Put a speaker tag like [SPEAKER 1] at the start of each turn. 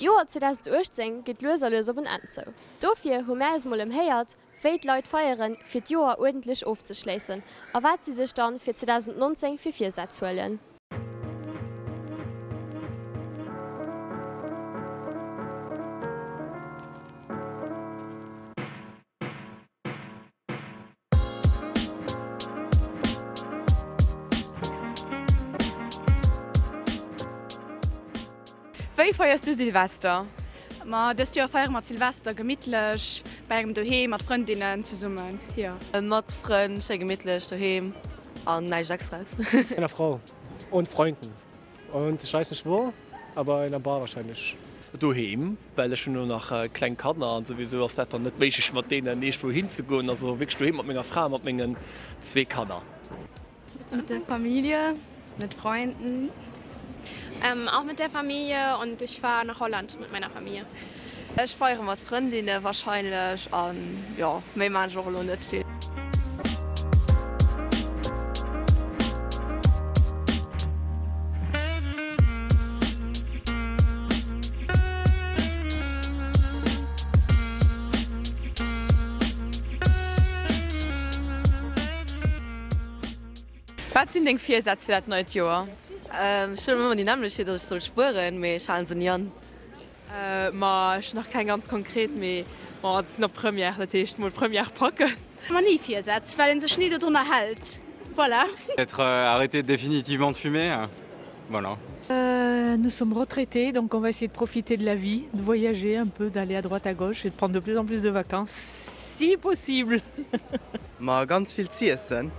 [SPEAKER 1] D'Joer 2018 geet lues a lues op en Enn zou. Dofir hu mär eis mol ëmhéiert, wéi d'Leit feieren, fir d'Joer uerdentlech ofzeschléissen a wat si sech dann fir 2019 fir Virsätz huelen.
[SPEAKER 2] Wéi feiers du Silvester?
[SPEAKER 3] Ma dëst Joer feiere mer Silvester gemittlech bei engem doheem mat Frëndinnen zesummen, jo.
[SPEAKER 4] Mat Frënn, schéi gemittlech doheem an näischt Extraes.
[SPEAKER 5] Meiner Frau und Freunden und ich weiß nicht wo, aber in einer Bar wahrscheinlich.
[SPEAKER 6] Doheem, well ech hunn elo nach kleng Kanner an souwisou ass dat dann net méiglech mat deenen iergendwou hinzegoen. Also wierklech doheem mat menger Fra a mat mengen zwee Kanner.
[SPEAKER 7] Mit der Familie, mit Freunden.
[SPEAKER 8] Auch mit der Familie und ich fahr nach Holland mit meiner Familie.
[SPEAKER 4] Ech feiere mat Frëndinne wahrscheinlech an jo, méi maan ech och elo net vill.
[SPEAKER 2] Wat sinn deng Virsätz fir dat neit Joer?
[SPEAKER 4] Ech hunn ëmmer déi nämmlecht, fir datt ech soll spueren, mee ech halen se ni an.
[SPEAKER 2] Ma ech hunn nach keng ganz konkret, mee bon, et ass nach Première, dat heescht mol Première packen.
[SPEAKER 3] Ma ni Virsätz, well een sech ni dodrunner hält, voilà.
[SPEAKER 9] Peut-être arrêter définitivement de fumer, voilà.
[SPEAKER 10] Nous sommes retraités donc on va essayer de profiter de la vie, de voyager un peu, d'aller à droite à gauche et de prendre de plus en plus de vacances si possible.
[SPEAKER 11] Ma ganz vill z'iessen.